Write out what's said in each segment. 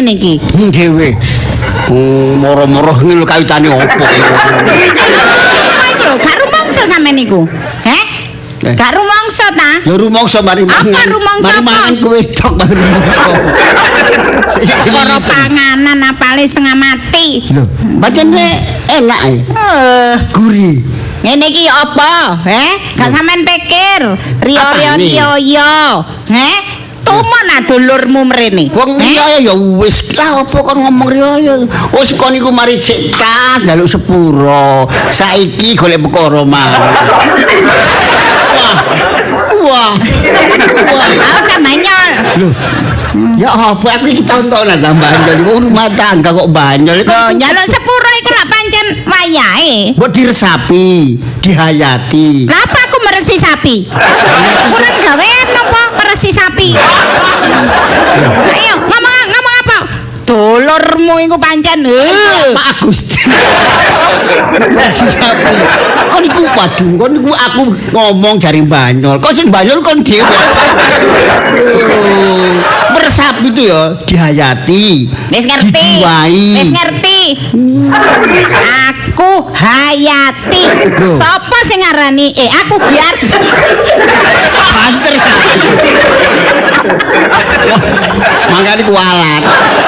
ngene iki? Dhewe. Moro-moro ngene lho kawitane opo? Apa iku lho, gak rumangsa sampean niku. Heh? Eh. Gak rumangsa ta? Ya rumangsa mari Apa mangan. rumangsa Mari apa? mangan kowe tok mari rumangsa. Perkara panganan apale setengah mati. Lho, pancen enak e. Eh, Gurih. ngene iki ya apa? Heh? Gak sampean pikir. Riyo-riyo Apane? riyo. Heh? Tumon ah dulurmu mrene. Wong Heh? riyaya ya wis lah apa kon ngomong riyaya. Wis kon iku mari sik tas njaluk sepuro. Saiki golek perkara maneh. Wah. Wah. Wah. Gak usah banyol. Lho. Ya apa aku iki tontonan ta banjol wong rumah tangga kok banjol. Lho, njaluk sepuro iku lak pancen wayahe. Mbok diresapi, dihayati. Lah apa aku meresi sapi? Kurang gawean apa meresi sapi? Ayo ngomong ngomong apa? Dulurmu iku pancen. Pak Gusti. Sapi. Kon iku waduh, kon iku aku ngomong jari banyol. Kon sing banyol kon dhewe. Oh, meresapi itu ya dihayati. Wis ngerti. Dijiwai. Wis ngerti. Aku hayati. Loh. Sopo sing ngarani? Eh aku biar Banter sapi. Wah, makane kualat.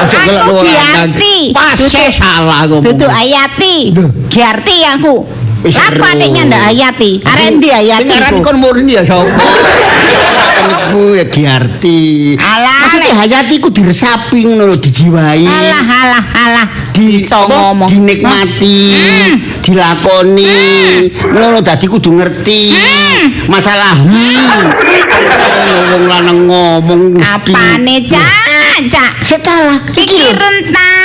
Aja Aku golek lanang. Giarti. Pas Duduk- salah ngomong. Duduk Hayati. Loh. Giarti aku. Wis Lah apa seru. nek nyandak Hayati? Arek endi Hayati? Sing aran iku? kon murni ya sapa? Kon iku ya Giarti. Alah, Maksudnya lek. Hayati iku diresapi ngono lho, dijiwai. Alah alah alah. Di Iso apa, ngomong. dinikmati, dilakoni. Ngono lho dadi kudu ngerti. Masalah Wong lanang ngomong mesti. Apane cak cak? Setalah iki lho. Pikiran ta.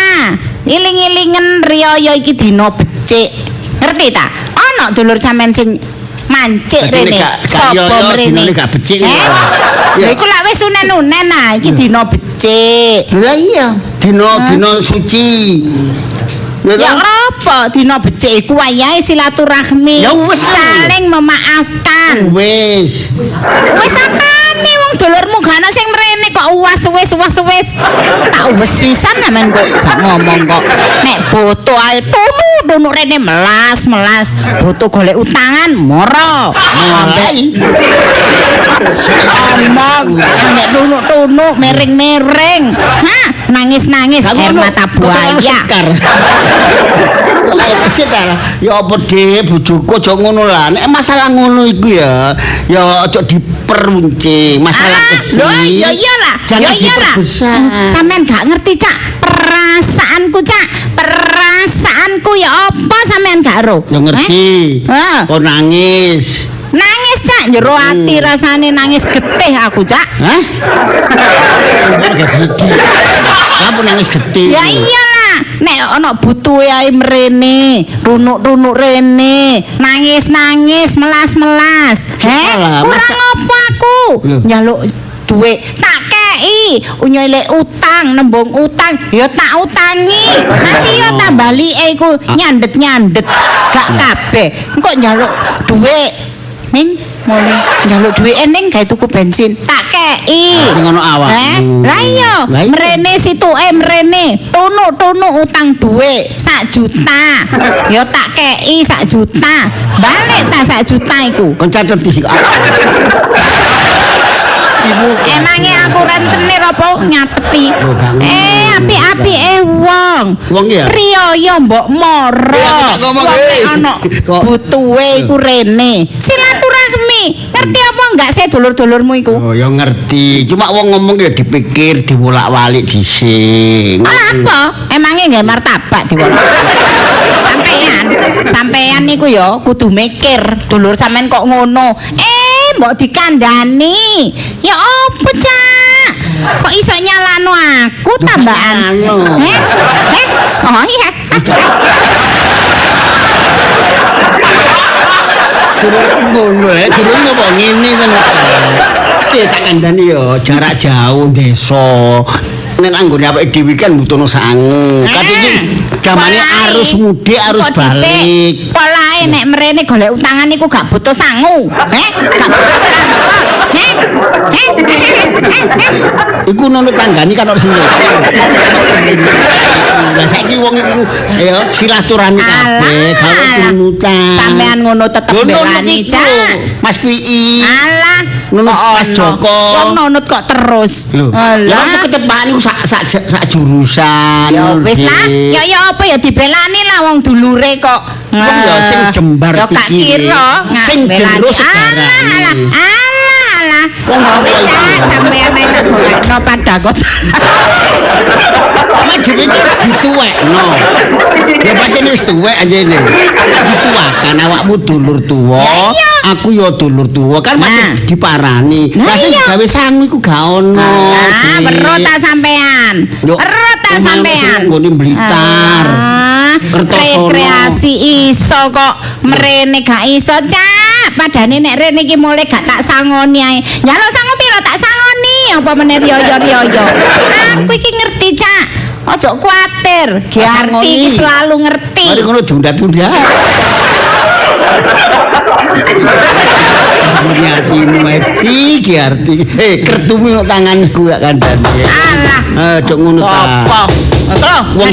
Iling-ilingen riyaya iki dina becik. Ngerti ta? Ana dulur sampean sing mancik Dadi nek rene. gak Sapa riyaya, mrene? dinane gak becik Eh? ya. Lha iku lak wis unen-unen ah, iki dina becik. Lah iya, dina dina suci. Ya Ya toh? apa dina becik iku wayahe silaturahmi. Ya wis, saling memaafkan. Wis. Wis apane wong dulurmu gak ana sing mrene kok uwas wis uwas wis. Tak wis wisan sampean kok jak ngomong kok. Nek boto ae tunu tunu rene melas melas boto golek utangan moro. Mulai. Ngomong ambek tunuk-tunuk miring-miring. Hah, nangis-nangis Gak air ngono, mata kok salah buaya. sekar. Lah apa sih ta lah? Ya apa dhek bojoku aja ngono lah. Nek masalah ngono iku ya, ya aja diperuncing, masalah Ah, kecil. lho, ya iyalah. Jangan Ya iyalah. diperbesar. Sampean gak ngerti, Cak. Perasaanku, Cak. Perasaanku ya apa sampean gak ero? Ya ngerti. Eh? Kok nangis. Nangis, Cak, jero ati rasane nangis getih aku, Cak. Hah? Gak gede. Kamu nangis gede. Ya iyalah, nek ana butuhe ae mrene, runuk-runuk rene, nangis-nangis, melas-melas. Heh, Lah, kurang masa- apa aku? Loh. Njaluk dhuwit tak kei, unyole utang, nembung utang, ya tak utangi. Masih ya tambah like iku nyandet-nyandet, gak kabeh. Engko njaluk dhuwit ning mulai njaluk dhuwit ning gawe tuku bensin, tak kei. Sing ono awakmu. Eh, lah iya, Lah iya. mrene situke mrene, tunuk-tunuk utang dhuwit sak juta. Ya tak kei sak juta. Balik ta sak juta iku. Kon catet di sik. Ibu. Emange aku rentenir apa nyateti. Loh, gak ngono. Eh, apik-apike wong. Wong ya? Riyaya mbok moro. Eh, aku tak ngomong, Wong nek eh. ana Kok- butuhe iku rene. Silaturahmi. Ngerti apa enggak sih dulur-dulurmu iku? Oh, ya ngerti. Cuma wong ngomong ya dipikir, diwolak-walik dhisik. Alah apa? Emangnya nggak martabak diwolak. Sampean, sampean niku ya kudu mikir, dulur sampean kok ngono. Eh, mbok dikandani. Ya apa, Cak? Kok iso nyalano aku tambahan? nyalano. Heh? Heh? Oh iya. Durung ngono ya, durung apa ngene ngono. Ki tak kandhani ya jarak jauh desa. Nek anggone awake dhewe kan butuhno sangu. Kan iki jamane Polahe. arus mudik, arus Kok dhisik, balik. Polahe nek mrene golek utangan iku gak butuh sangu. Heh? Gak butuh transport. Heh? Heh? Iku nunut tanggane kan ora sing ngerti. Lah saiki wong iku ya silaturahmi kabeh, gawe nunutan. Sampean ngono tetep belani, Cak. Mas Pi. Alah, nunut Mas Joko. Wong nunut kok terus. Alah, ya aku ketepakan iku sak sak sak jurusan. Ya wis lah, ya ya apa ya dibelani lah wong dulure kok. Wong ya sing jembar pikire. Sing jero segarane. Alah, alah, alah. Wong wis Cak, sampean nek tak golekno padakot. Mak dhewe iki dituwekno. Ya pancen wis tuwek anjene. Dituwakan awakmu dulur tuwa, aku ya dulur tuwa kan pasti diparani. Lah sing gawe sangu iku gak ono. Ah, weruh ta sampean. Weruh ta sampean. Nggone Blitar. Rekreasi iso kok mrene gak iso, Cak. Padane nek rene iki mulai gak tak sangoni ae. Njaluk sangu piro tak sangoni apa meneh riyo-riyo. Aku iki ngerti, Cak. Ojo kuatir, Giarti iki selalu ngerti. Mari ngono diundat-undat. Niatimu iki Giarti. Kertumu nang tanganku gak kandhane. Alah. Ojo ngono ta. Apa? Lho, wong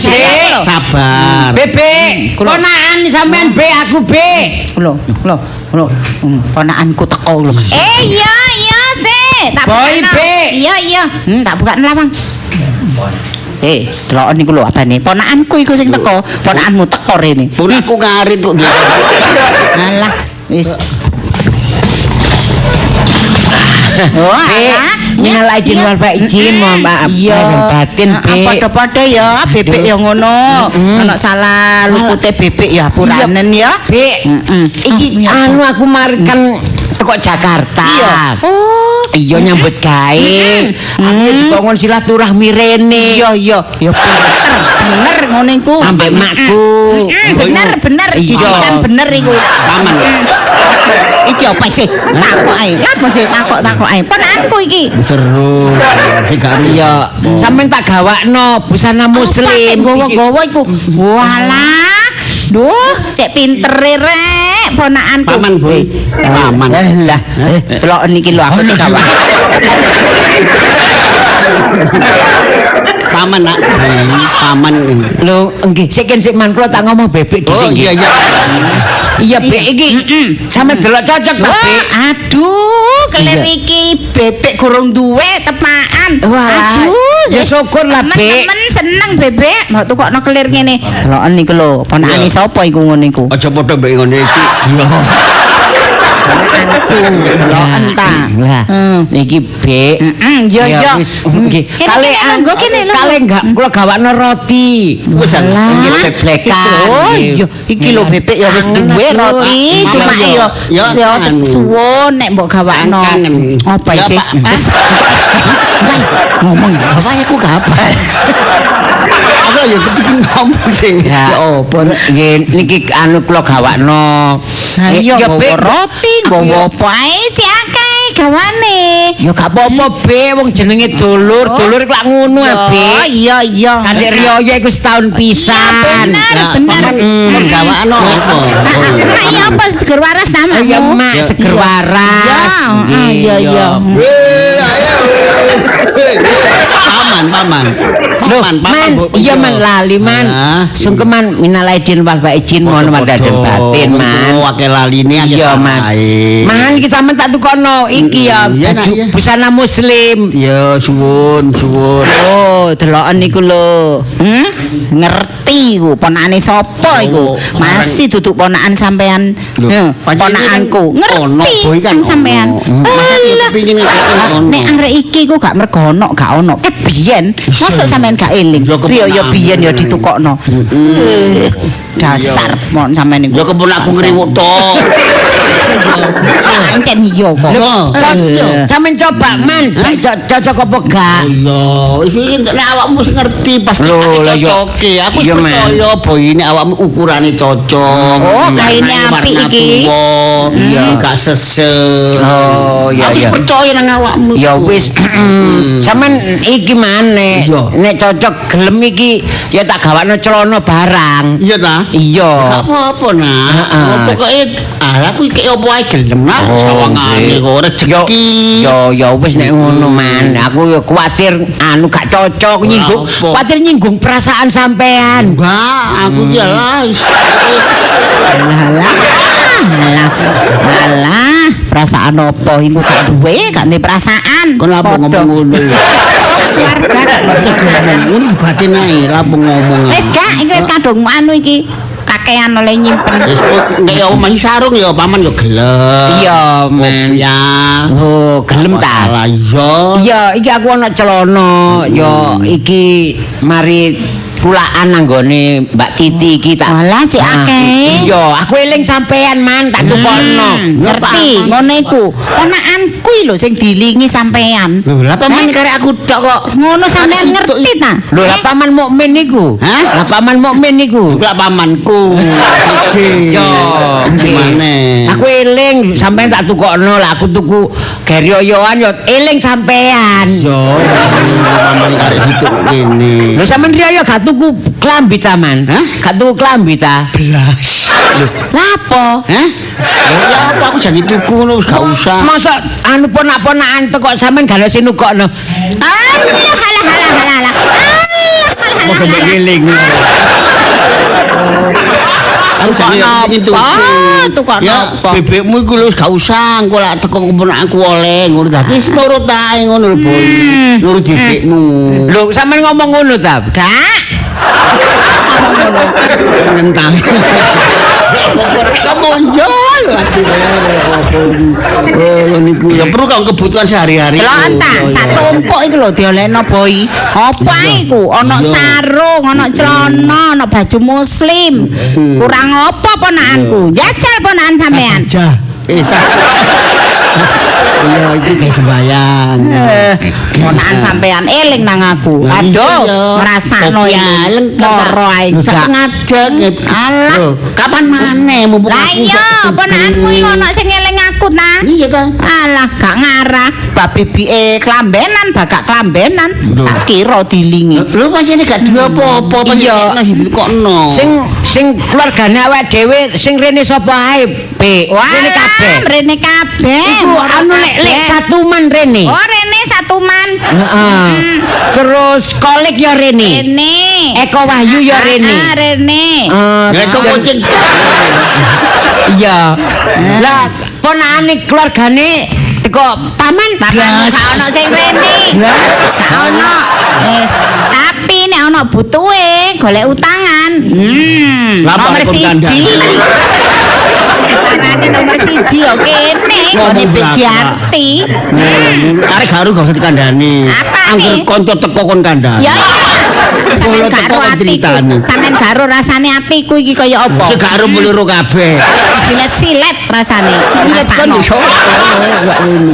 sabar. Bebek, ponakan sampean B, aku B. Lho, lho, lho. Ponakanku teko lho. Iya, iya, sik. Tak Boy B. Iya, iya. Tak bukakno lawang. Deloken niku lho abane. Ponakanku iku sing teko, ponakanmu teko rene. Ponakanku ngarit kok dia. Alah, wis. Oh, alah. Minal aidin wal faizin, mohon maaf batin, Bek. Padha-padha ya, bebek ya ngono. Ana salah lupute bebek ya apuranen ya. Bek. Iki anu aku mari kan teko Jakarta. Iya. Oh, iya nyambut gawe. Aku dikongkon silaturahmi rene. Iya, iya, ya pinter, bener ngono iku. Ambek makku. Bener, bener, didikan bener iku. Paman. Iki apa sih? Takok ae. Lah apa sih takok-takok ae. Ponakanku iki. Seru. Sing gak iya, sampean tak gawakno busana muslim. Gowo-gowo iku. Walah. Duh, cek pintere rek ponakanku. Paman, Boy. Paman. Lah, delok niki lho aku digawak. Paman nak, paman. Lho, nggih, sik sik man kula tak ngomong bebek dhisik. Oh iya iya. Iya, Bek iki. Sampe delok cocok ta, Bek? Aduh, kelir iki bebek gorong duwe tepakan. Aduh, ya syukur lah, Bek. Temen seneng bebek, mbok tukokno kelir ngene. Deloken niku lho, ponakane sapa iku ngono iku? Aja padha mbek ngono iki. Ponakanku, deloken ta. Lah, niki Bek. Iya iya. Nggih. Kale nggo kene lho. Kale enggak kula gawakno roti. Wis nggih beblekan. Oh iya, iki lho bebek ya wis duwe roti, cuma ya ya suwun nek mbok gawakno. Apa sih? Wis ngomong ya. Apa aku gak apa. Aku ya kepingin ngomong sih. Ya apa nggih niki anu kula gawakno. Ya nggawa roti, nggawa apa ae cek akeh gawane. Ya gak apa-apa, Be, wong jenenge dulur, dulur lak ngono ah, Be. Iya, iya. Kadek riyo iku setahun pisan. Bener, bener. Mun gawakno apa? Mak ya apa seger waras ta, Mak? Ya Mak, seger waras. Iya, iya. Paman, paman. Paman, paman. Iya man lali man. Sungkeman minal aidin wal faizin mohon maaf lahir batin man. Akeh laline akeh iya man. Man iki sampean tak tukono iki ya busana muslim. Iya suwun, suwun. Oh, deloken niku lho. Ngerti iku ponakane sapa iku? Masih duduk ponakan sampean. Ponakanku. Ngerti kan sampean. Nek arek iki iku gak mergo ono, gak ono. Ket biyen, mosok sampean gak eling. Riyo ya biyen ya ditukokno. Dasar mon sampean niku. Ya kepun aku ngriwuk tok. Pancen iya kok. Sampeyan coba man, cocok apa gak? Iya, iki nek awakmu wis ngerti pasti cocoke. Aku percaya boyine awakmu ukurane cocok. Oh, kaine apik iki. Iya, gak sesek. Oh, iya iya. Aku percaya nang awakmu. Ya wis. Sampeyan iki maneh nek cocok gelem iki ya tak gawakno celana barang. Iya ta? Iya. Gak apa-apa nah. Pokoke Ah, aku iki opo ae gelem lah sawangane kok rezeki. Yo yo wis nek ngono man, aku yo kuwatir anu gak cocok nyinggung, kuwatir nyinggung perasaan sampean. Enggak, aku ya lah wis. Alah, alah, alah, perasaan opo iku gak duwe, gak duwe perasaan. Kon lapo ngomong ngono? Keluarga ngomong ngono dibatin ae, lapo ngomong. Wis gak, iki wis kadung anu iki kakean oleh nyimpen. Wis nek ya masih sarung ya paman ya gelem. Iya, man. Ya. Oh, gelem ta? Lah iya. Iya, iki aku ana celana, ya iki mari kulaan nanggone Mbak Titi iki tak. Walah, cek akeh. Iya, aku eling sampean man, tak tukokno. Ngerti, ngono iku. Ponakanku lho sing dilingi sampean. Lho, lah paman karek aku tok kok. Ngono sampean ngerti ta? Lho, lah paman mukmin niku. Hah? Lah paman mukmin niku. Iku lah pamanku. Siji. Yo, gimane? Aku eling sampean tak tukokno lah, aku tuku geryoyoan yo eling sampean. Yo, paman karek situ kene. Lho sampean riyo gak tuku klambi ta, Man? Hah? Gak tuku klambi ta? Belas. Lho, lapo? Hah? Ya apa aku jangan tuku ngono wis gak usah. Masa anu ponak-ponakan teko sampean gak ono sing nukokno. Alah, alah, alah, alah, alah. Alah, alah, alah. Eling. Aku jane ingin tuku. Tukokno Ya apa? bebekmu iku lho wis gak usah, engko lak teko ponakanku oleh ngono. Dadi wis nurut ae ngono lho, Boy. Nurut bebekmu. Lho, sampean ngomong ngono ta? Gak. Ngono. Ngentang. Kamu yo lho aduh. Oh niku ya perlu kang kebutuhan sehari-hari. Delok ta, sak tumpuk iku lho diolehno Boy. Apa iku? Ana sarung, ana celana, ana baju muslim. Kurang apa ponakanku? Jajal ponakan sampean. Jah. Sah. Iya, iki guys sembayang. Ponakan sampean eling nang aku. Aduh, ngrasakno iki. Loro ae gak ngadeg. Alah, kapan maneh mumpung aku. Lah iya, ponakanku iki ono sing eling aku ta. Iya ta. Alah, gak ngarah. Bab bibike klambenan, bakak klambenan. Tak kira dilingi. Lho pancene gak duwe apa-apa, Iya. pancene ditukokno. Sing keluargane awake dhewe sing rene sapa ae, Bek? Rene kabeh. Rene kabeh. Iku anu lek satuman rene. Oh, rene satuman. Heeh. Terus Kolik ya rene. Rene. Eko Wahyu ya rene. Ah, rene. Eko kucing. Iya. Lah ponakane keluargane teko paman Paman gak ono sing rene. Gak ono. Wis, tapi nek ono butuhe golek utangan. Nomor 1. Parane nomor 1 yo kene gone Begiarti. Arek garu gak usah dikandani. Angger kanca teko kon kandhani. Ya. Sampeyan gak ro atiku. Sampeyan gak ro rasane atiku iki kaya apa? Sing gak ro mluru kabeh. Silet-silet rasane. Silet kon iso.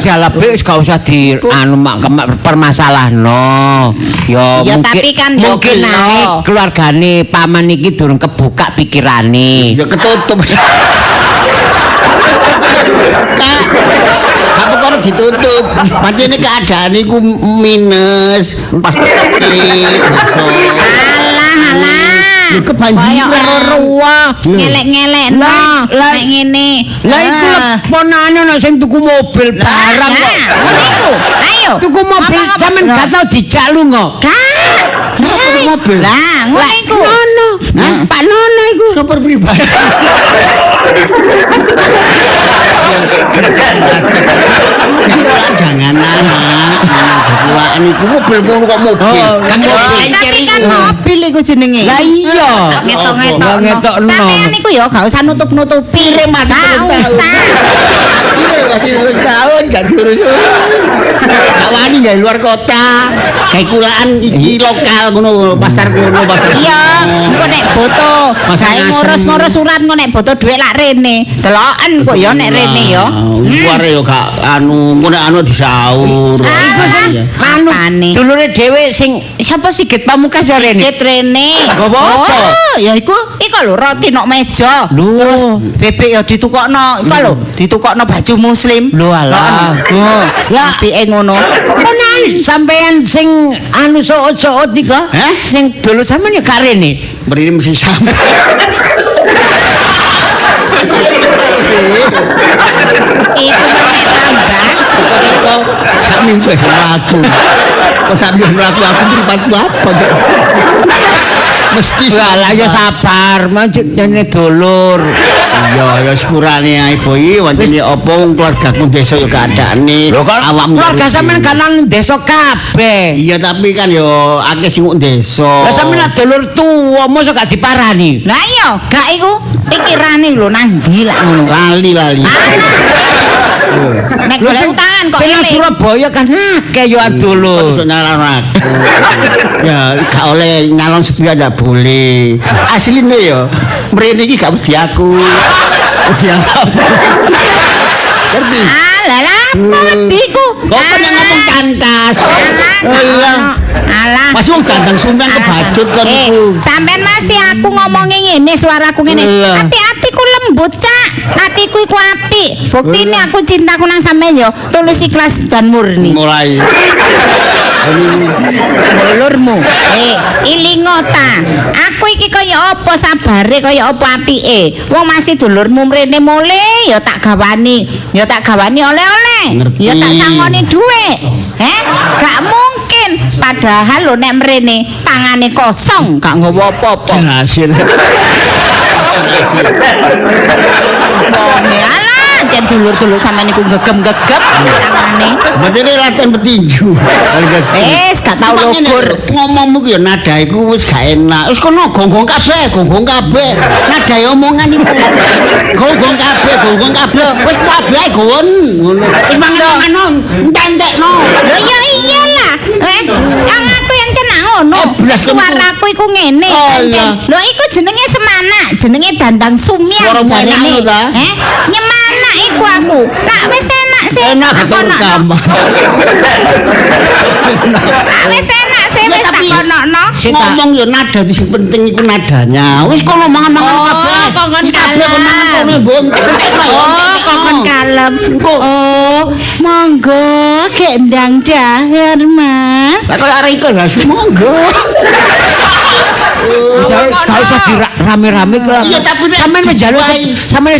Salah wis gak usah di anu permasalahno. Ya mungkin kan mungkin naik keluargane paman iki durung kebuka pikirane. Ya ketutup. Kak, gak perkara ditutup. Pancene keadaan iku minus pas klik iso. Alah alah. Lho kebanjiran ruwah, ngelek-ngelekno nek ngene. Lah iku ponakane ana sing tuku mobil barang kok. Ngono iku. Ayo. Tuku mobil sampean gak tau dijak lunga. Gak. Tuku mobil. Lah ngono iku. Nono. Pak Nono iku sopir pribadi. Jangan jangan iku mobil ngono kok mobil. Tapi kan mobil iku jenenge. Lah iya. Ngetok-ngetokno. Sampeyan iku ya gak usah nutup-nutupi. Gak usah. Pire mati 3 tahun gak diurus. Gak wani gawe luar kota. Gawe kulaan iki lokal ngono, pasar ngono, pasar. Iya, engko nek boto gawe ngurus-ngurus surat engko nek boto dhuwit lak rene. Deloken kok ya nek rene ya. Luar ya gak anu, engko nek anu disaur. Iku sing anu dulure dhewe sing sapa Sigit Pamungkas ya rene. Sigit rene. Apa? Oh, ya iku iku lho roti nok meja. Terus bebek ya ditukokno, iku lho ditukokno baju muslim. Lho alah. Lah apike ngono. Ponan sampean sing anu soot-soot iku. Sing dulur sampean ya gak rene. Mrene mesti sampe. Iku nek tambah. Kok sak mimpi mlaku. Kok sak mimpi mlaku aku mripatku apa kok. Mesti lah ya sabar, mancik jane dulur. Iya, ya sepurane ae boy, wancine apa wong keluargaku desa ya keadaane. Awakmu keluarga sampean kan nang desa kabeh. Iya, tapi kan ya akeh sing desa. Lah sampean dulur tuwa mosok gak diparani. Lah iya, gak iku pikirane lho nang ndi lak ngono. Lali-lali. Nek golek utangan kok sing Surabaya kan akeh ya dulur. Kok iso nyalon aku. Ya gak oleh nyalon sepi ndak boleh. Asline ya mrene iki gak wedi aku. Wedi aku. Ngerti? Ah, lah lah apa wedi ku? Kok nek ngomong kantas. Alah. Alah. Masih wong gandeng sumpean kebadut kon iku. Sampean masih aku ngomongi ngene suaraku ngene. Tapi atiku lembut, Cak. Atiku iku apik. Buktine aku cintaku nang sampean yo tulus ikhlas dan murni. Mulai. Dulurmu. Ilingo ta. Aku iki kaya apa sabare kaya apa apike. Wong masih dulurmu mrene mule ya tak gawani. Ya tak gawani oleh-oleh. Ya tak sangoni dhuwit. Heh, gak mungkin. Padahal lho nek mrene tangane kosong, gak nggawa apa-apa. Jelasin. Wonge alah, jen dulur-dulur sampean niku gegem-gegem tangane. Bacane latihan petinju. Wis gak tau lugur. Ngomongmu ku ya nada iku wis gak enak. Wis kono gonggong kabeh, gonggong kabeh. Nadae omongan iku. Gonggong kabeh, gonggong kabeh. Wis kabeh ae gowon ngono. Wis mangan-mangan entek-entekno. Lho ya iyalah. Yang aku yang cenak ngono. Suaraku iku ngene. Lho iku jenenge semanak, jenenge dandang sumyang jarene. Nyemanak iku aku. Lah wis enak sih. Enak tak kono. Lah wis enak sih wis tak konokno. Ngomong ya nada itu sing penting iku nadanya. Wis kono mangan-mangan kabeh. Kongkon kabeh kon mangan kono mbok entek-entekno ya. Oh, kongkon kalem. Oh, monggo gendang dahar, Mas. Lah koyo arek iku lah monggo. Gak usah dirame-rame kok. Iya tapi sampean njaluk sampean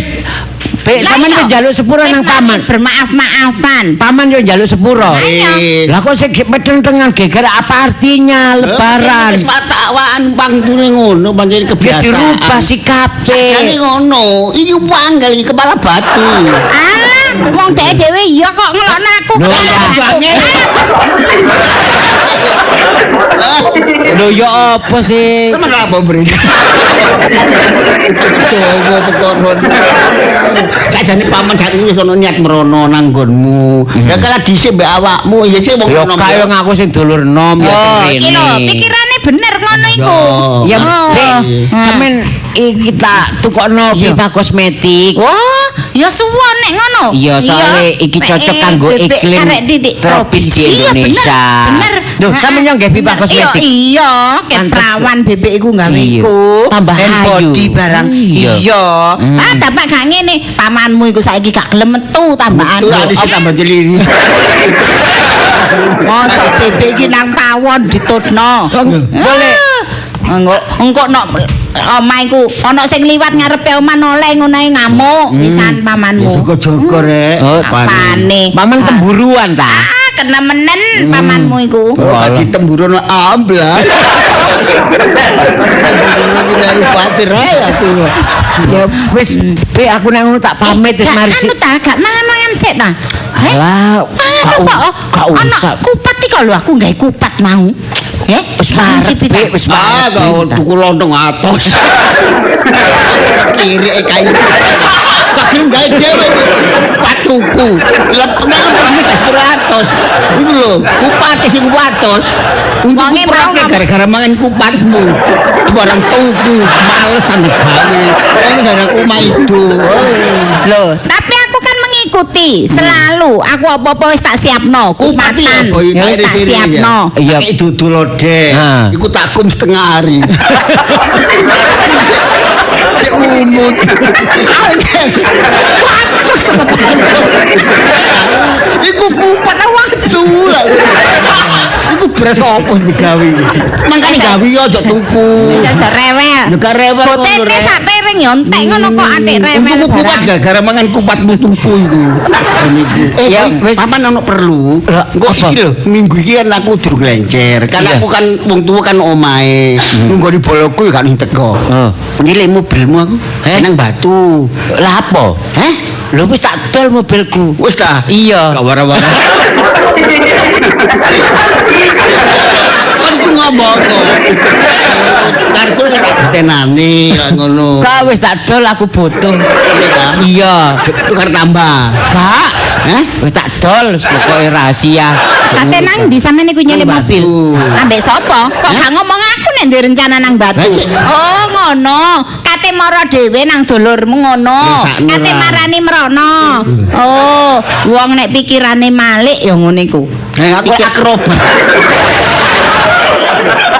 sampean njaluk sepuro nang paman. Bermaaf-maafan. Paman yo njaluk sepuro. Lah kok sing metentengan geger apa artinya lebaran? Wis patakwaan pangtune ngono pancen kebiasaan. Dirubah sikape. Sajane ngono. Iki wanggal iki kepala batu. Alah, wong dhek dhewe iya kok ngelokno aku. Lho ya apa sih? Temen apa bre? Coba pekoron. Sajane paman sak wis ana niat merono nang nggonmu. Ya kala dhisik mbek awakmu, ya sik wong nom. Ya kaya ngaku sing dulur nom ya rene. Iki lho, pikirane bener ngono iku. Ya Dek, sampean iki tak tukokno pipa kosmetik. Wah, ya suwon nek ngono. Iya, soalé iki cocok kanggo iklim tropis di Indonesia. Bener. Lho, sampean yo nggih pipa kosmetik. Iya, ket prawan bebek iku gawe iku. Tambah body barang. Iya. Ah, dapat gak ngene, pamanmu iku saiki gak gelem metu tambahan. Metu adise tambah celiri. Mosok bebek iki nang pawon ditutno. Boleh. Engko nok omah iku ana sing liwat ngarepe omah noleh ngono ae ngamuk pisan pamanmu. Jaga-jaga rek. Apane? Paman temburuan ta? Ah, kenemenen pamanmu iku. Kok ditemburuan amblas. Temburuan kuwatir ae aku. Ya wis, Be aku nek ngono tak pamit wis mari sik. Anu ta, gak mangan-mangan sik ta? Alah, gak usah. Kupat iki lho aku gawe kupat mau. Wis marep, wis marep. Ah, tuku lontong atos. Kirike kayu. Gak gelem gawe dhewe kupat tuku. Lepnek lepek 100. Iku lho, kupate sing atos. Untung mau gara-gara mangan kupatmu. Barang tuku, males tanda gawe. Ngono gara aku maido. Lho, tapi aku kan mengikuti selalu. Aku apa-apa wis tak siapno, kupatan. Ya wis tak siapno. Iya, dudu lodeh. Iku takum setengah hari. Sik umut. Terus tetep iku kupat waktu. Iku beras apa digawe? Mangkane gawe yo aja tuku. Wis aja rewel. Yo gak rewel. Botene sak piring piring ya entek ngono kok atik rewel. Kupat gara-gara mangan kupatmu tuku iku. Ya wis paman ono perlu. Engko iki lho, minggu iki kan aku durung lencer. Kan aku kan wong tuwa kan omahe. Nunggoni boloku ya gak teko. Nyilih mobilmu aku nang Batu. Lah apa? Heh? Lho wis tak dol mobilku. Wis ta? Iya. Gak wara-wara. Kon ku ngomong kok. Karepku nek tak ditenani ngono. Kak wis tak dol aku butuh. Iya. Tukar tambah. Gak. Heh? Wis tak dol pokoke rahasia. Kate nang ndi sampean niku nyilih mobil? Ambek sapa? Kok gak ngomong aku nek duwe rencana nang Batu. Oh, ngono. Kate mara dhewe nang dulurmu ngono. Kate marani mrono. Oh, wong nek pikirane malik ya ngene iku. Aku akrobat.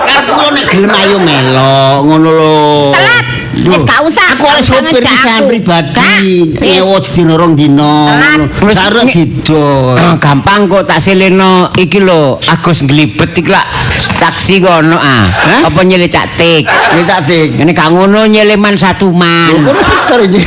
Karepku nek gelem ayo melo ngono lho. Telat. Wis gak usah. Aku oleh sopir pisan pribadi. Nyewa sedina rong dina ngono. Karo didol. Gampang kok tak seleno iki lho Agus nglibet iki lak taksi kono ah. Apa nyilih Cak Tik? Nyilih Cak Tik. Ngene gak ngono nyiliman satu man. Lho kono setor iki.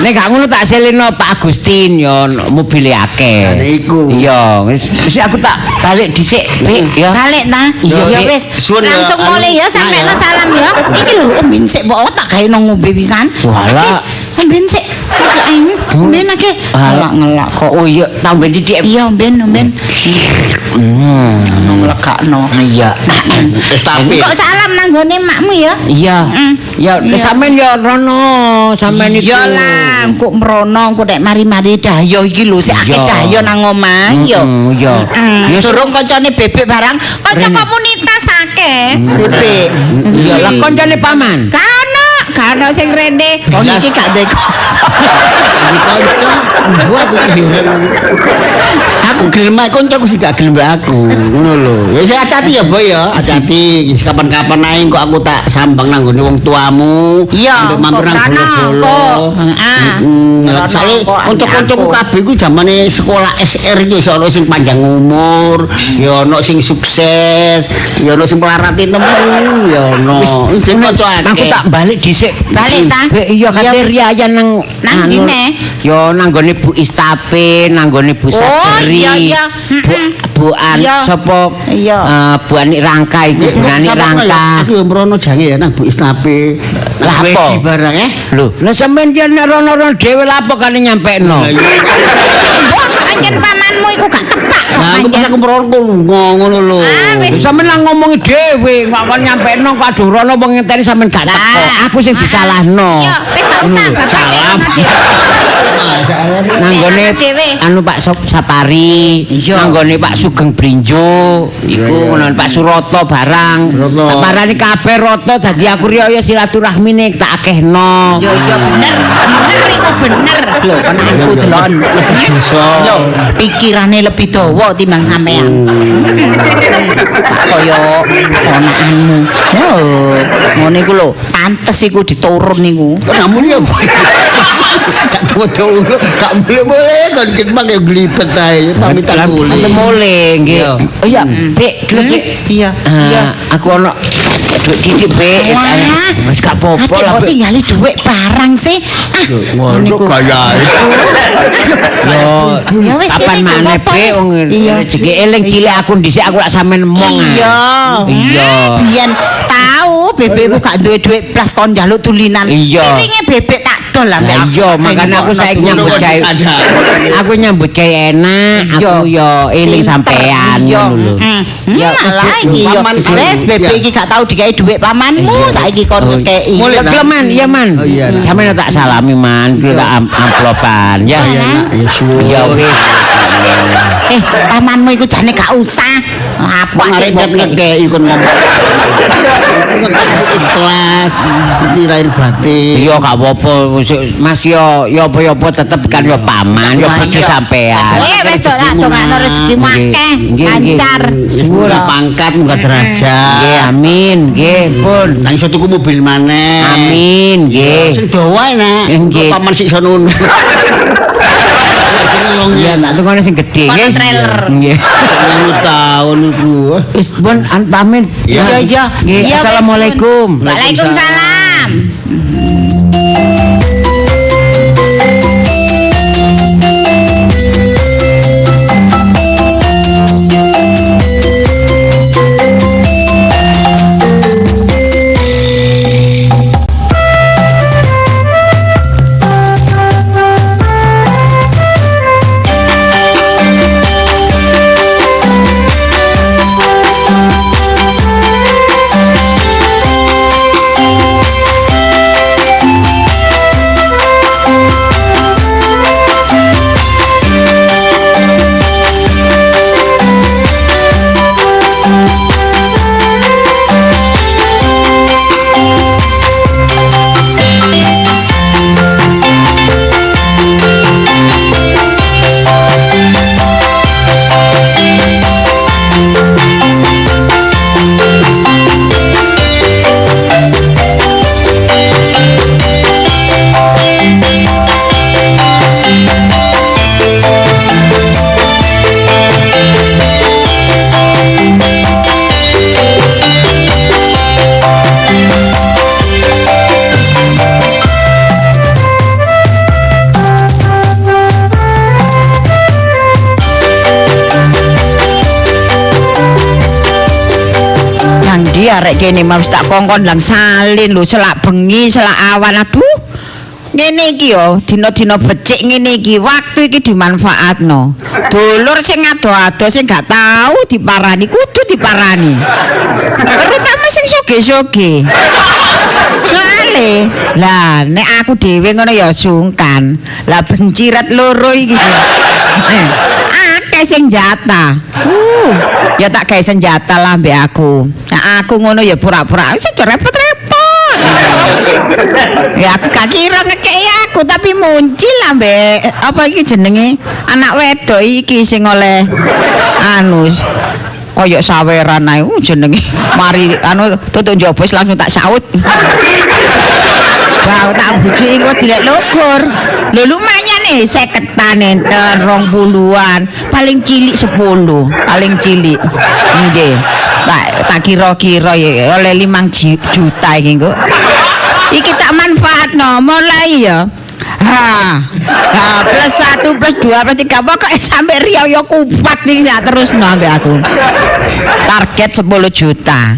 Nek gak ngono tak seleno Pak Agustin yo mobile akeh. Lah iku. Iya, wis aku tak balik dhisik, Dik, ya. Balik ta? Ya wis. Langsung mulih ya sampekno salam ya. Iki lho omben sik mbok tak gawe nang ngombe pisan. Walah. Omben sik. Iki ae omben akeh. Ngelak-ngelak kok. Oh iya, tamben dithik. Iya, omben, omben. Ngelegakno. Iya. Wis tapi. Kok salam nang gone makmu ya? Iya. Ya sampean ya rono, sampean iku. Iya lah, engko mrono engko nek mari-mari dayo iki lho, sik akeh dayo nang omah ya. Iya. Ya durung kancane bebek barang, kanca komunitas akeh bebek. Iya lah kancane paman. Gak ono, gak ono sing rene. Wong iki gak duwe kanca. Kanca, gua aku heran. Aku gelem ae kancaku sing gak gelem mbek aku, ngono lho. Ya sing hati-hati ya, Boy ya, hati-hati. Kapan-kapan ae kok aku tak sambang nang nggone wong tuamu, ambek mampir nang bolo-bolo. Heeh. Soale kanca-kancaku kabeh kuwi zamane sekolah SR iki iso ono sing panjang umur, ya ono sing sukses, ya ono sing melarati nemu, ya ono. Wis kanca akeh. Aku tak balik dhisik. Balik ta? Iya kate riayan nang nang ndine. Ya nang nggone Bu Istape, nang nggone Bu Sadri. Oh iya iya. Bu An sapa? Bu Anik Rangka iku, Bu Anik Rangka. Aku yo mrono jange ya nang Bu Istape. Lah apa? Barang Lho, lah sampean ki nek rono-rono dhewe lha apa kane nyampekno? Mbok anjen pamanmu iku gak tepak kok. Lah aku pas aku mrono kok lunga ngono lho. Sampeyan lah ngomongi dhewe, kok kon nyampekno kok aduh rono wong ngenteni sampean gak teko. Aku sing disalahno. Iya, wis gak usah bapak salam. Nang nggone anu Pak Sapari, nang nggone Pak Sugeng Brinjo, iku ngono Pak Suroto barang. Tak parani kabeh rata dadi aku riyo silaturahmine tak akehno. Iya iya bener, bener iku bener. Lho ponakanku delon. Lho, pikirane lebih dawa timbang sampean. Kaya ponakanmu. Lho, ngono iku lho, pantes iku diturun niku. Kok namun ya. Gak tuwa-tuwa, gak mulih-mulih kon ketmak ya glibet ae, pamitan mulih. Mulih nggih. Oh iya, Bik, Bik. Iya, iya. Aku ono dhuwit dithik, Bik. Wis gak apa-apa lah. Kok tinggali dhuwit barang sih. Ah, ngono gayae. Yo, kapan maneh, Bik, wong rezeki eling cilik aku dhisik aku lak sampean emong. Iya. Iya. Biyen tau bebekku gak duwe dhuwit blas kon njaluk tulinan. Piringe bebek tak dol ambek aku. Iya, makane aku saiki nyambut gawe. Aku nyambut gawe enak, aku yo eling sampean ngono lho. Ya lah iki yo. Wis bebek iki gak tau dikai dhuwit pamanmu, saiki kon ngekeki. Lho Man, iya Man. Sampeyan tak salami Man, tak amplopan ya. Ya wis. Pamanmu iku jane gak usah. Apa arek ngekeki kon ngomong. Ikhlas, ngerti lahir batin. Iya gak apa-apa Mas yo yo apa-apa tetep kan yo paman, yo bojo sampean. Wis tok tak dongakno rezekimu akeh, lancar. Munggah pangkat, munggah derajat. Nggih, amin, nggih, pun. Nang iso tuku mobil maneh. Amin, nggih. Sing dawa enak. Paman sik iso nunu. Iya, tak tunggu sing gedhe nggih. Nggih. 10 tahun iku. Wis pun pamit. Iya, iya. Assalamualaikum. Waalaikumsalam. Salam. Arek kene mau tak kongkon lang salin lho, selak bengi, selak awan. Aduh. Ngene iki yo, dina-dina becik ngene iki, waktu iki dimanfaatno. Dulur sing ado-ado sing gak tau diparani kudu diparani. Terutama sing soge-soge. Soale, lah nek aku dhewe ngono ya sungkan. Lah benciret loro iki. Akeh sing jatah. Ya tak gawe senjata lah mbek aku. Nah, aku ngono ya pura-pura wis aja repot-repot. Ya aku gak kira ngekeki aku tapi muncil lah mbek apa iki jenenge anak wedok iki sing oleh anu koyok saweran ae jenenge mari anu tutuk njaba wis langsung tak saut. Wah tak bujuki engko dilek lugur. Lho lumayan nih 50-an enten 20-an paling cilik 10 paling cilik. Nggih. Tak kira-kira ya oleh 5 juta iki engko. Iki tak manfaatno mulai ya. Ha. Ha plus 1 plus 2 plus 3 pokoke sampe riyo kupat iki sak terusno ambek aku. Target 10 juta.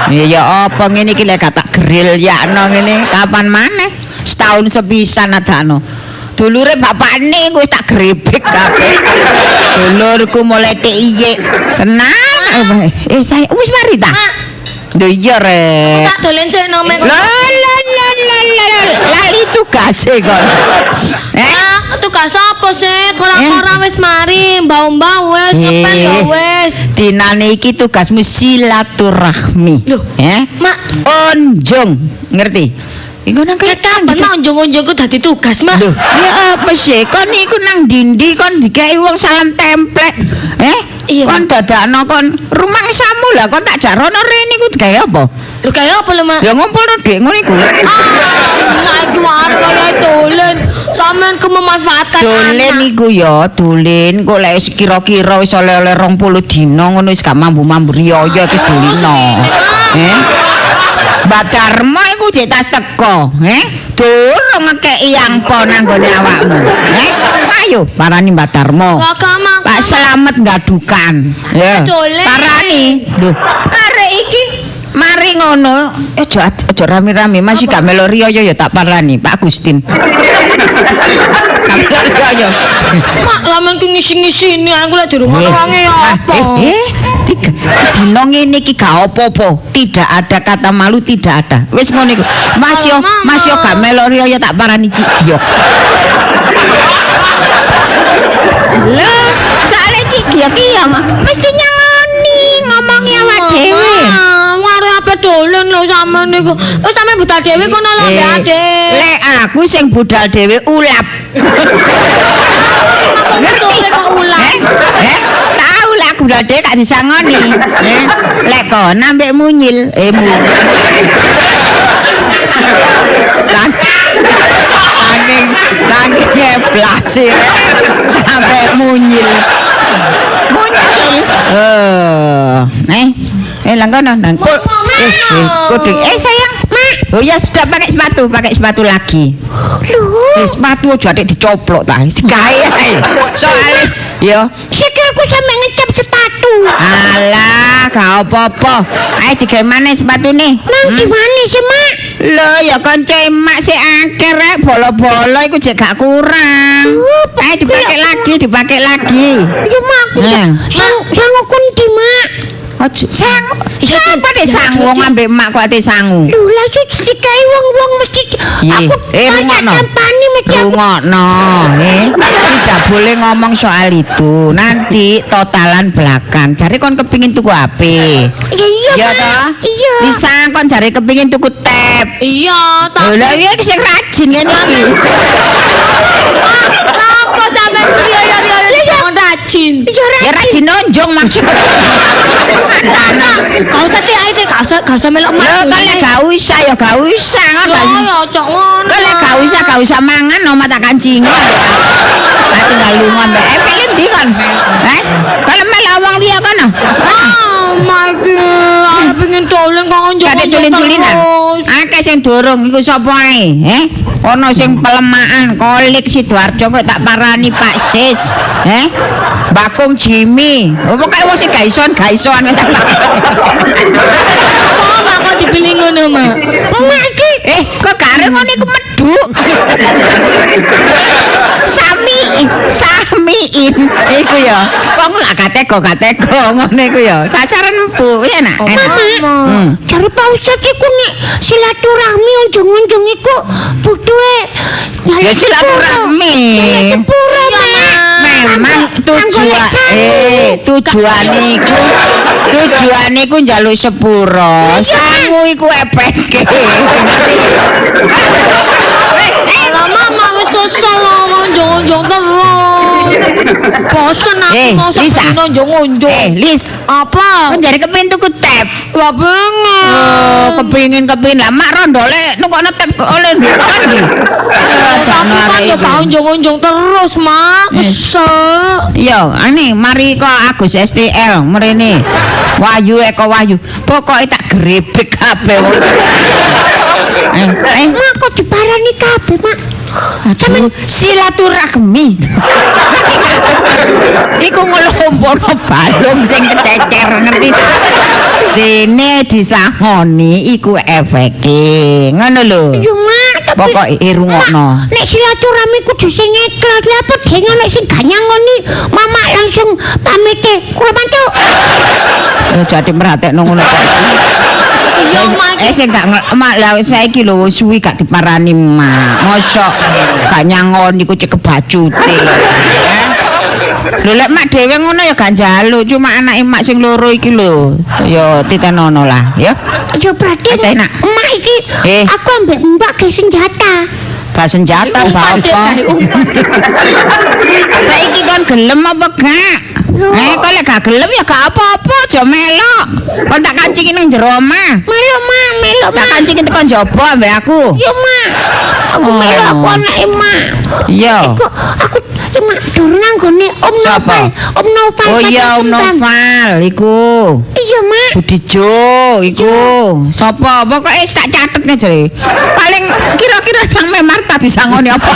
Ya apa ngene iki lek tak grill yakno ngene kapan maneh? Setahun sepisan adakno. Dulure bapakne wis tak grebek kabeh. Dulurku mulai TIY. Kenal. Saya wis mari ta? Lho iya rek. Tak dolen sik nang mek. Lah lali tugase kon. Tugas apa sih? Ora-ora wis mari, mbau-mbau wis, ngepel ya wis. Dinane iki tugasmu silaturahmi. Lho, Mak, onjong, ngerti? Iku nang kapan mak onjong-onjongku dadi tugas, Mak? Lho, ya apa sih? Kon iku nang dindi kon dikeki wong salam templek. Iya. Kon dadakno kon rumangsamu lah kon tak jarono rene iku digawe apa? Lho gawe apa lho, Mak? Ya ngumpulno dhuwit ngono iku. Ah, mak iki arep kaya dolen. Sampeyan ku memanfaatkan dolen iku ya, dolen kok lek wis kira-kira wis oleh-oleh 20 dina ngono wis gak mambu-mambu riyo iki dolino. Mbak Darmo iku jek tas teko, Durung ngekeki angpo nang gone awakmu, Ayo parani Mbak Darmo. Pak Slamet gadukan. Ya. Parani. Lho, arek iki mari ngono, aja aja rame-rame, masih gak melok riyo ya tak parani Pak Agustin. Gak melok riyo. Mak, lamun ku ngisi-ngisini aku lek di rumah wange ya apa? Dino ngene iki gak apa-apa, tidak ada kata malu, tidak ada. Wis ngono iku. Mas yo, Mas yo gak melok riyo ya tak parani Cik Giok. Lho, soalé Cik Giok ki yo mesti nyangoni ngomongi awak dhewe. Dolen lho sampean niku. Wis sampean budal dhewe kono lho mbek Ade. Lek aku sing budal dhewe ulap. Ngerti kok ulap. Tahu lah aku budal dhewe gak disangoni. Lek kon ambek munyil, munyil. Saking ngeblase sampe munyil. Munyil. Lang kono nang. Kudu. Sayang. Mak. Oh ya sudah pakai sepatu lagi. Lho, Sepatu aja atik dicoplok ta. Digawe ae. Soale yo sikilku sampe ngecap sepatu. Alah, gak apa-apa. Ayo digawe maneh sepatune. Nang di mana sih, Mak? Lho ya kanca emak sik akeh rek bolo-bolo iku jek gak kurang. Ayo dipakai lagi, dipakai lagi. Ya, Mak, aku sangu kundi, Mak. Aja sangu. Iya, Cun. Apa deh Ya, sangu Cun. wong ambek emak kok ate sangu. Lho, langsung dikai wong-wong mesti aku rungokno. tampani mesti aku. Rungokno, Tidak boleh ngomong soal itu. Nanti totalan belakang. Jare kon kepingin tuku HP. Ya iya, Iya Mak. toh? Iya. Lisa kon jare kepingin tuku tab. Iya, Lho tapi lah iya iki sing rajin ngene iki. apa sampean riyo-riyo jangan rajin. Iya, Ya rajin nonjong maksud. Gak usah teh ae teh, gak usah melok Lho mak. kan lek gak usah ya gak usah ngono Lho gak ya cok ngono. Kok lek gak usah mangan no mata kancinge. Ah tinggal lunga mbek pilih ndi kon? Eh? Kalau melok wong liya kono. Ah, my God, arep pengen dolen kok Gak ada njok-njok culin-culinan. terus. Akeh sing durung iku sapa ae? Eh? Ana sing pelemakan kolik Sidoarjo kok tak parani Pak Sis. Eh? Bakung Jimmy. Pokoke wong sing gak isoan tak parani. Apa mak kok dipilih ngono, Mak? Mak iki Kok gak ngono iku medhuk. Samiin iku ya. Wong gak tega ngono iku ya. Sasaran empuk ya nak. Enak. Mak, jare Pak Ustad iku nek silaturahmi unjung-unjung iku butuhe Ya silaturahmi. Sepuro, Mak. Memang tujuan iku njaluk sepuro. Sangu iku epeke. Ngerti? Wis, Lah mama wis kesel lho ngonjong-ngonjong terus. Bosen aku mosok Lisa. dino ngonjong. Lis, Apa? kon jare kepengin tuku tab. Lah pengen. Oh, kepingin lah mak rondole nukokno tab oleh ndi kon ndi? Tapi kan yo gak onjong-onjong terus, Mak. Kesel. Yo, ane mari kok Agus STL mrene. Wahyu Eko Wahyu. Pokoke tak grebek kabeh wong. Mak kok diparani kabeh, Mak. Aduh, silaturahmi. Ngerti gak? Iku ngelompono balung sing kececer, ngerti ta? Dene disangoni iku efeke. Ngono lho. Iya, Mak, tapi Pokoke rungokno. Mak, nek silaturahmi kudu sing ikhlas. Lah apa dene nek sing gak nyangoni, mama langsung pamit e. Kula mantuk. Jadi merhatekno ngono kok. Iya, Mak. Sing gak mak lah saiki lho suwi gak diparani mak. Mosok gak nyangoni iku cek kebacute. Lho lek mak dhewe ngono ya gak njaluk, cuma anake mak sing loro iki lho. Ya titenono lah, ya. Ya berarti Aja enak. Mak iki aku ambek mbak ge senjata. Bak senjata Umpan, Dek, apa? gawe umpan. Saiki kon gelem apa gak? Kok lek gak gelem ya gak apa-apa, aja melok. Kon tak kancingi nang jero omah. Melok, Mak, melok, Tak Mak. kancingi tekan jaba ambek aku. Yo, Mak. Aku melok aku anake Mak. Iya. Iku aku Mak durung nang gone Om Siapa? Noval. Om Noval. Oh iya Om Kembang. Noval iku. Iya, Mak. Budijo iku. Sapa? Pokoke wis tak catet jare. Paling kira-kira nang Memarta disangoni apa?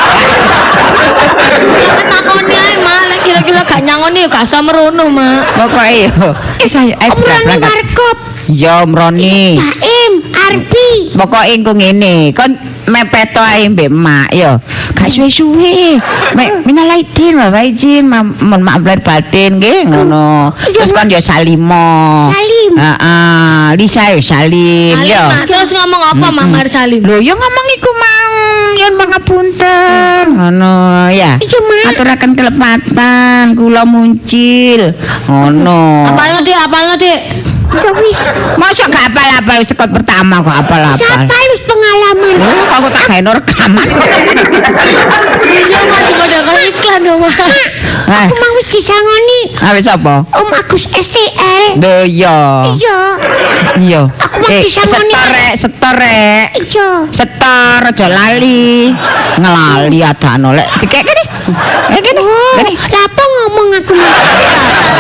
Takoni ae, Mak. Lek kira-kira gak nyangoni ya gak usah merono, Mak. Pokoke yo. Wis ayo Om Roni berangkat. Warkop. Ya Om Roni. Daim, Arbi. Pokoke engko ngene, kon mepet ae mbek mak yo. Gak suwe-suwe. Mek minal aidin wal faizin, mohon maaf lahir batin nggih ngono. Iya, Terus kon yo salimo. Salim. Heeh, Lisa yo salim Salim, yo. Mak. Terus ngomong apa, Mak Mari Salim? Lho yo ngomong iku mau, yen pangapunten. Ngono ya. Iya, Mak. Aturaken kelepatan, kula muncil. Ngono. Apalno, Dik? Apalno, Dik? Ya wis. Mosok gak apal-apal wis tekot pertama kok apal-apal. Siapa wis pengalaman? Lho kok aku tak gawe rekaman. Iya, Mak, dipadakon iklan dong, Mak. Ah. Aku mau wis disangoni Awis apa? Om Agus STL. Lho iya. Iya. Iya. Aku mau disangoni. Setor rek, setor rek. Iya. Setor aja lali. Ngelali adano lek dikek kene. Kene. Oh, Kene. lah apa ngomong aku, Mak?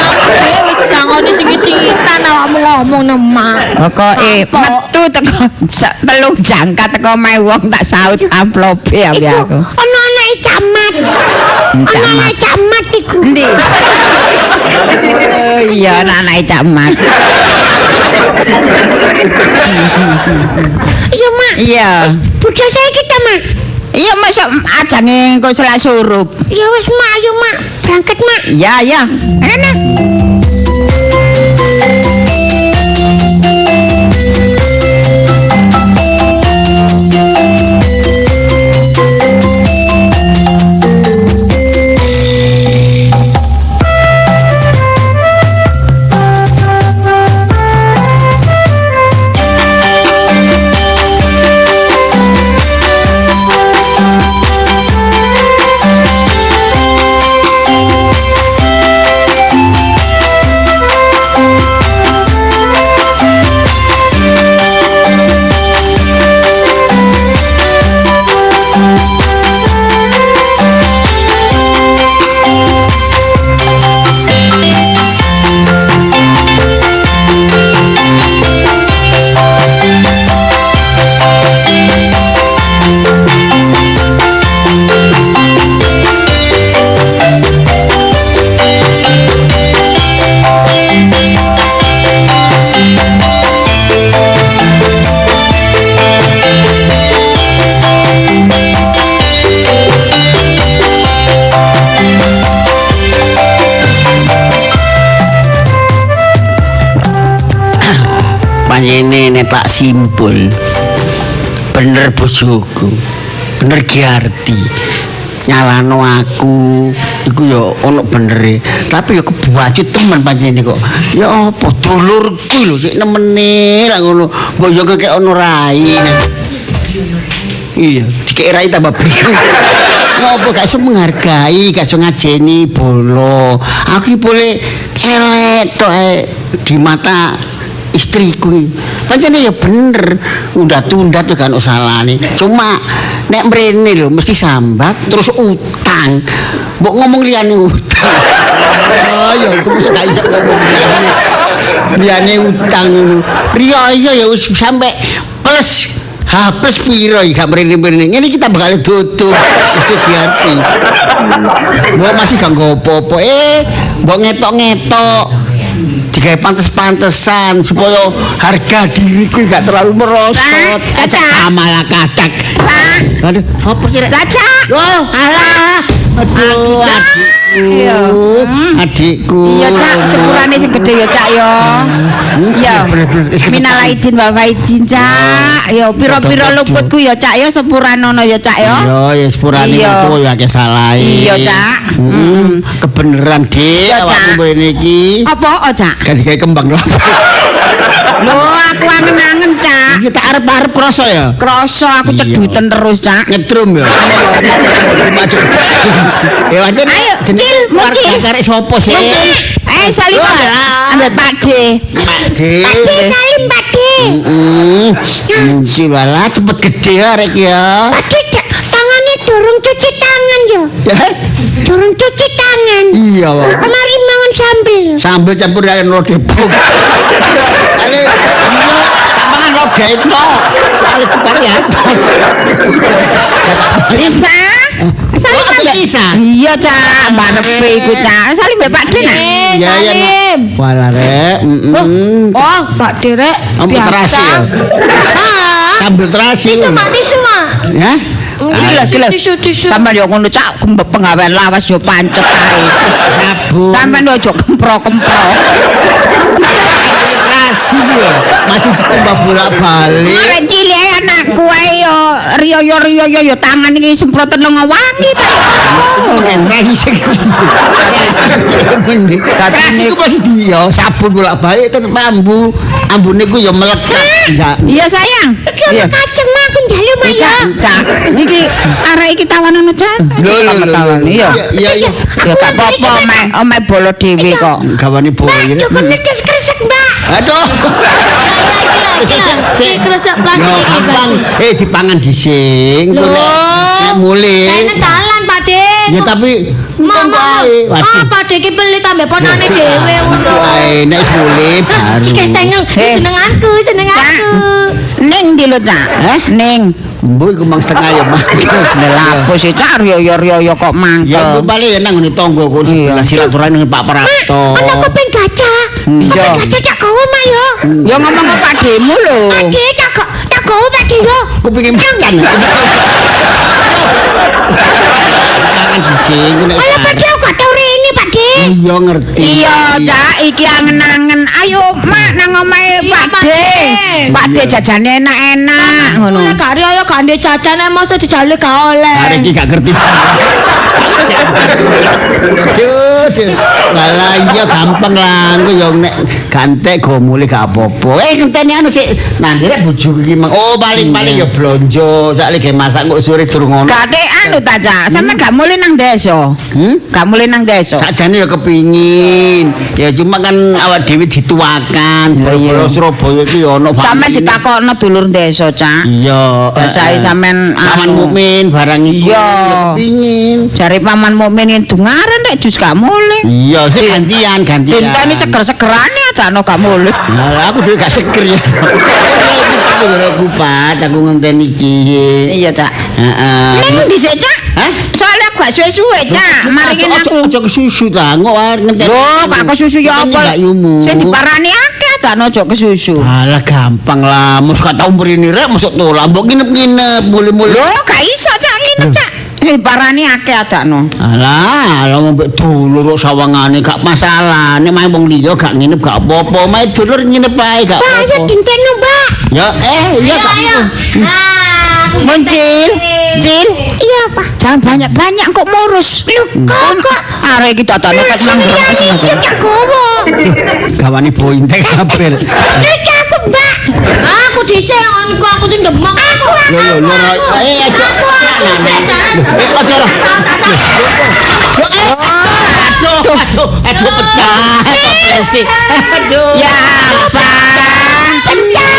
Aku dhewe wis disangoni sing cingitan awakmu ngomong nang mak. Pokoke metu teko 3 jangka teko mae wong tak saut amplope ambek aku. Ono anake camat. Ono anake camat iku. Endi? Oh iya, anake camat. Iya, Mak. Iya. Budal saiki ta, Mak? Iya, masuk ajange engko selak surup. Ya wis, Mak, ayo, Mak. Berangkat, Mak. Iya, iya. Rene. Panjene nek tak simpul. Bener bojoku. Bener Giarti. Nyalano aku iku ya ono benere. Tapi ya kebacut temen panjene kok. Ya apa dulurku lho sik nemene lah ngono. Mbok yo kekek ono rai. Iya, dikek rai tambah bingung. Ngopo gak iso menghargai, gak iso ngajeni bolo. Aku iki boleh elek tok di mata istriku. Pancene ya bener, unda-tunda tuh kan salahane. Cuma nek mrene lho mesti sambat terus utang. Mbok ngomong liyane utang. Oh ya aku mesti gak iso ngomong liyane. Liyane utang ngono. Riyo ya wis sampe plus H plus piro iki gak mrene-mrene. Ngene iki tambah kali tutup. Mesti diati. Mbok masih gak nggo apa-apa. Mbok ngetok-ngetok. Digawe pantes-pantesan supaya harga diriku gak terlalu merosot. Caca. Malah kadak. Aduh, apa sih rek? Caca. Loh, alah. Aduh, Iya. Adikku. Iya, Cak, sepurane sing gedhe ya, Cak ya. Iya. Minal aidin wal faizin, Cak. Ya pira-pira luputku ya, Cak ya, sepuranono ya, Cak ya. Iya, ya sepurane aku ya akeh salahe. Iya, Cak. Kebeneran, Dik, awakmu mrene iki. Apa, oh, Cak? Gak digawe kembang lho. Lho, aku angen-angen, Cak. Iya, tak arep-arep krasa ya? Krasa, aku ceduten terus, Cak. Nyetrum ya. Ya wajan. Ayo, Cil, muncul. Karek sapa sih? Salim. Ambek Pak D. Pak D. Pak D, salim Pak D. Muncul walah cepet gede arek ya. Pak D, tangane durung cuci tangan ya. Durung cuci tangan. Iya, Pak. Mari mangan sambel. Sambel campur karo lodeh. Ale, iya, tak mangan lodeh tok. Soale kupari atas. Lisa. Salim ambek Lisa. Iya, Cak, barepe iku, Cak. Salim mbek Pak D nak. Iya, iya. Walah rek, Oh, Pak D rek. Ampun terasi ya. Sambel terasi. Tisu, Mak, tisu, Mak. Ya. Iki lho, iki lho. Tisu. Sampeyan yo ngono, Cak, penggawean lawas yo pancet ae. Sabun. Sampeyan yo aja kempro-kempro. Terasi yo. Masih dikumbah bolak-balik. Arek cilik anakku ae yo riyo-riyo yo tangan iki semproten lenga wangi ta. Terasi sing. Terasi ku masih dia sabun bolak-balik tetep ambu. Ambune ku yo melekat. Iya sayang. Iki ana kacang Mak, aku njaluk Mak ya. Cak, niki arek iki tawanono Cak. Lho lho. Iya. Iya iya. Ya gak apa-apa omae omae bolo dhewe kok. Gawane bolo Mbak, iki. cukup netes kresek, Mbak. Aduh. Iki kresek plastik Yo iki. gampang. Dipangan dhisik. Engko nek mulih. Kene dalan, Pak De. Ya tapi Mama, wae. ah, Pak De iki pelit ambek ponane dhewe ngono. Wae nek wis mulih baru baru. Iki tengel, senenganku, senenganku. Ning ndi lho, Cak? Eh? Ning. Mbok iku mang setengah ya mangkel. Lah apa sih, Cak? Riyo-riyo kok Ya aku mangkel. balik ya nang ngene tangga ku sebelah silaturahmi dengan Pak Prapto. Ana kuping gajah. Iya. Kuping gajah tak gawa Mak yo. Ya ngomong ke Pak Demu lho. Pak De tak gawa Pak De yo. Kupinge macan. Tangan dhisik ku nek. Ala Pak De aku gak tau rene Pak De. Iya ngerti. Iya, Cak, iki angen-angen. Ayo, Mak, nang omahe Iya, Pak Pak De. De. Pak De jajane enak-enak ngono. Nek gak riyo gak ndek jajan mosok dijaluk gak oleh. Arek iki gak ngerti. Aduh, aduh. Walah iya gampang lah, engko yo nek gantek go mulih gak apa-apa. Eh ngenteni anu sik, nanti rek bojoku iki mang. Oh, paling-paling ya blonjo, sak lagi masak kok sore durung ono. Gak ada anu ta, Cak. Sampeyan gak mulih nang desa. Hmm? Gak mulih nang desa. Sakjane ya kepingin. Ya cuma kan awak dhewe dituakan. Bolo Surabaya iki ya ono Sampeyan family. ditakokno dulur desa, Cak. Iya, Basahe sampean Paman anu. Mukmin barang iku Iya. ya kepingin. Jare paman mukmin yen dungaren rek jus gak mulih. Iya, sik gantian, gantian. Dinteni seger-segerane aja gak mulih. Lah aku dhewe gak seger ya. Aku yo kupat, aku ngenteni iki. Iya, Cak. Heeh. Ning dhisik, Cak? Hah? Soalnya aku gak suwe-suwe, Cak. Mari ngene aku. Aja kesusu ta, engko wae ngenteni. Lho, gak kesusu ya Ngenteni apa? Mbak Yumu. Sing diparani akeh adakno aja kesusu. Alah gampang lah, mosok gak tau mrene rek, mosok tolak, mbok nginep-nginep, mulih-mulih. Lho, gak iso, Cak, nginep, Cak. Sing diparani akeh adakno. Alah, alah wong mbek dulur kok sawangane gak masalah. Nek main wong liya gak nginep gak apa-apa, main dulur nginep ae gak Mbak ayo apa-apa. dinteno Mbak. Ya eh iya gak Ayo. Ah, aku Muncil, Cil, Iya Pak. jangan banyak-banyak kok murus. Lho kok Arek iki dadane ket nang Iya tak gawa. Gawane bointek kabel. Iki aku Mbak. Aku dhisik ngono aku sing demok. Aku Lho lho lho eh aja. Eh aja lah. Lho eh aduh aduh aduh pecah. Toplesi. Aduh. Ya apa? Pecah.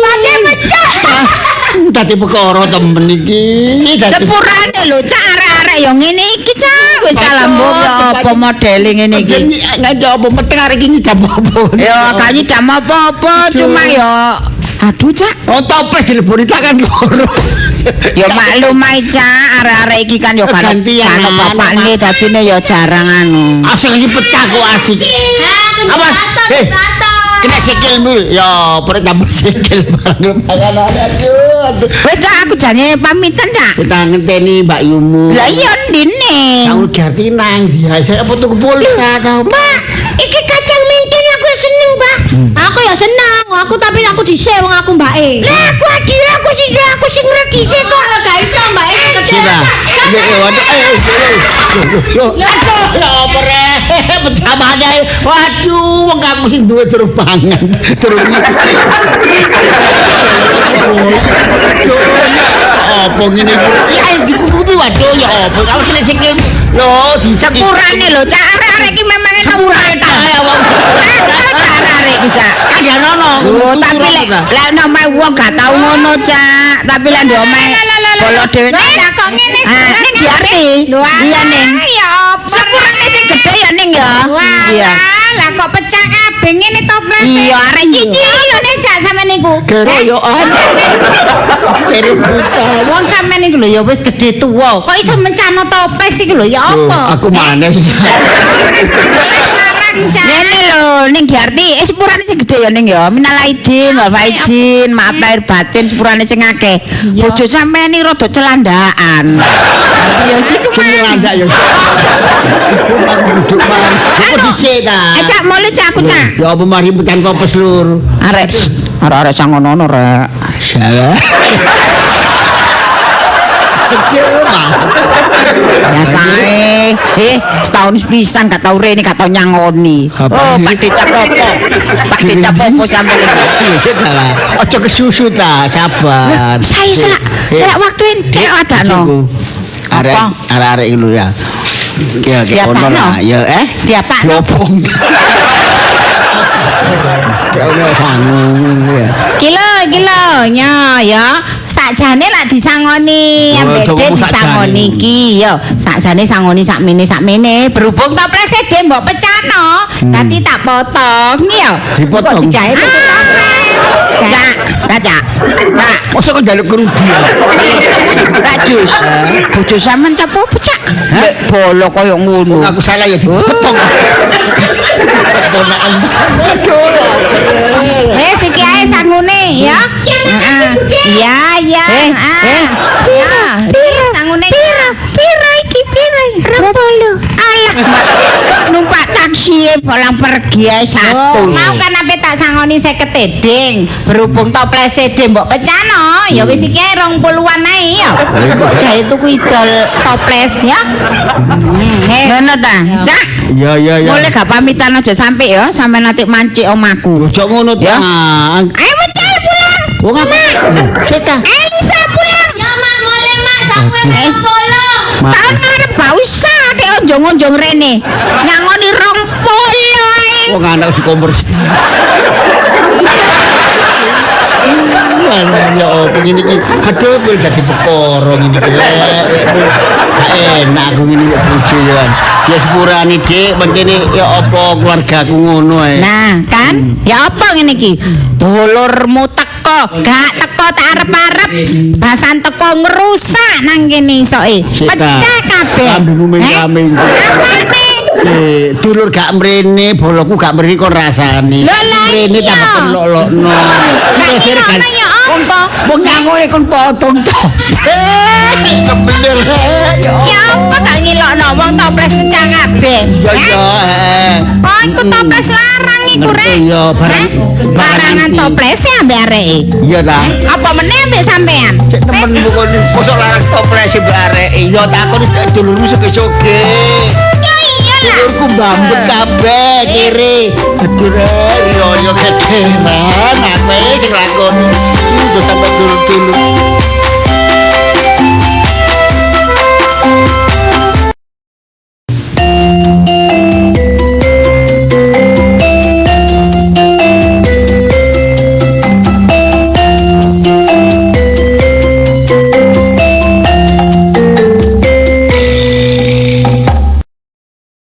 Pak De pecah. Dadi perkara temen iki. Dadi Sepurane lho, Cak, arek-arek ya ngene iki, Cak. Wis kalambung ya apa modele ngene iki. Nggak apa meteng arek iki nyidam apa. Ya gak nyidam apa-apa, cuma ya aduh, Cak. Oh toples dileboni tangan loro. Ya maklum ae, Cak, arek-arek iki kan ya kan Gantian, kan bapakne dadine ya jarang anu. Asik sih pecah kok asik. Aku Awas. Eh. Kena sikilmu. Ya, perut tambah sikil barang panganan. Aduh, aduh. Wis, Cak, aku jane pamitan, Cak. Kita ngenteni Mbak Yumu. Lah iya ndine. Aku gerti nang dia. Saya apa tuku pulsa ta? Mbak, iki kacang mintin aku seneng, Mbak. Aku ya seneng, aku tapi aku dhisik wong aku mbake. Lah aku adil aku sing aku sing dhisik kok. Kok gak iso mbake Sita. Eh, waduh, eh, lho, lho, aduh, ya apa rek, pecah badai. Waduh, wong aku sing duwe durung pangan, durung nyicil. Aduh, apa ngene iki? Ya dikukupi waduh ya apa? Aku kena sikil. Lho, di Sepurane lho, Cak, arek-arek iki memang Sepurane ta ya wong. Arek-arek iki, Cak. Kandhanono. Lho, tapi lek lek nang omahe wong gak tau ngono, Cak. Tapi lek ndek omahe bolo dhewe. Lah kok ngene Ah, ning diarti. Iya, Ning. Ya apa? Sepurane sing gedhe ya, Ning ya. Iya. Lah kok pecah kabeh ngene toples. Iya, arek cici lho ning Cak sampean niku. Keroyokan. Kerebutan. Wong sampean niku lho ya wis gedhe tuwa. Kok iso mencano toples iku lho ya apa? Aku mana sih? Toples larang, Cak. Ngene lho, ning Giarti, sepurane sing gedhe ya ning ya. Minal aidin, wal faizin, maaf lahir batin, sepurane sing akeh. Bojo sampean iki rada celandaan. Dadi ya sik Sing nyelandak ya. Aku duduk man. Aku dhisik ta. Eh, Cak, mulih Cak aku, Cak. Ya apa mari pecan toples lur. Arek, arek-arek sang ngono rek. Salah. Ya sae. Setahun pisan gak tau rene, gak tau nyangoni. Apa? Oh, Pak Decap opo? Pak Decap opo sampean iki? Sik ta lah. Aja kesusu ta, sabar. Saya selak selak waktu entek adakno. Arek Apa? arek-arek iku lho ya. Ya kayak ono Diapakno? lah. Ya eh. Diapakno? Diobong. Kayak ono sangu ya. Kilo, kilo, nya ya. Sakjane lak disangoni Oh, ambek ngomong disangoni sakjane. iki ya. Sakjane sangoni sakmene sakmene berhubung toplese Dek mbok pecahno, dadi tak potong ya. Dipotong? Kok digawe tuku toples. Cak, cak, cak. Cak, Mosok kok njaluk kerudi ya? Cak Jus. Bojo sampean cap opo, Cak? Nek bolo koyo ngono. Aku salah ya dipotong. Potongan. Aduh. Wis iki ae sangune ya. Heeh. Iya, iya. Eh, eh. Ya, sangune. Piro? Piro iki piro? 20. Alah, numpak taksi e pulang pergi ae Oh, 100. mau kan ape tak sangoni 50 ding. Berhubung toplese ding mbok pecahno, ya wis iki ae 20-an ae ya. Kok gawe tuku ijol toples ya. Ngono ta? Cak, Iya iya iya. boleh gak pamitan aja sampe ya, sampe nanti mancik omahku. Ojo ngono ta. Ya. Ayo mecal pulang. Wong aku. Sik ta. Elisa pulang. Ya mak mulai mak sampe 20. Ma- Tahun ngarep gak usah dek onjong-onjong rene. Nyangoni 20 ae. Wong anak dikompor. Alah ya opo ngene iki. Aduh pil dadi perkara ngene iki. Lek. Gak enak aku ngene nek bojo ya. Ya sepurane Dik, pencene ya apa keluargaku ngono ae. Nah, kan? Ya apa ngene iki? Dulurmu teko, gak teko tak arep-arep. Basan teko ngerusak nang kene isoke. Sik ta. Pecah kabeh. Lambemu ming-ming. Apane? Dulur gak mrene, boloku gak mrene kon rasane. Lho lah Mrene iya. tambah kelok-lokno. Gak Terus ngilokno ya apa? Wong nyangone kon potong to. Kebener. Ya apa gak ngilokno wong toples pecah kabeh. Ya ya. Oh, iku toples larang iku rek. Ngerti, ya, barang- Eh? Barangan barang toples e ambek areke. Iya ta. Apa meneh ambek sampean? Cek temen bukan mosok larang toples mbek arek. Iya takon dulurmu soge-soge. Ya iya lah. Dulurku mbambut kabeh kiri. Aduh rek, yo yo kekeran aku sing lakon. Udah sampe dulur-dulur.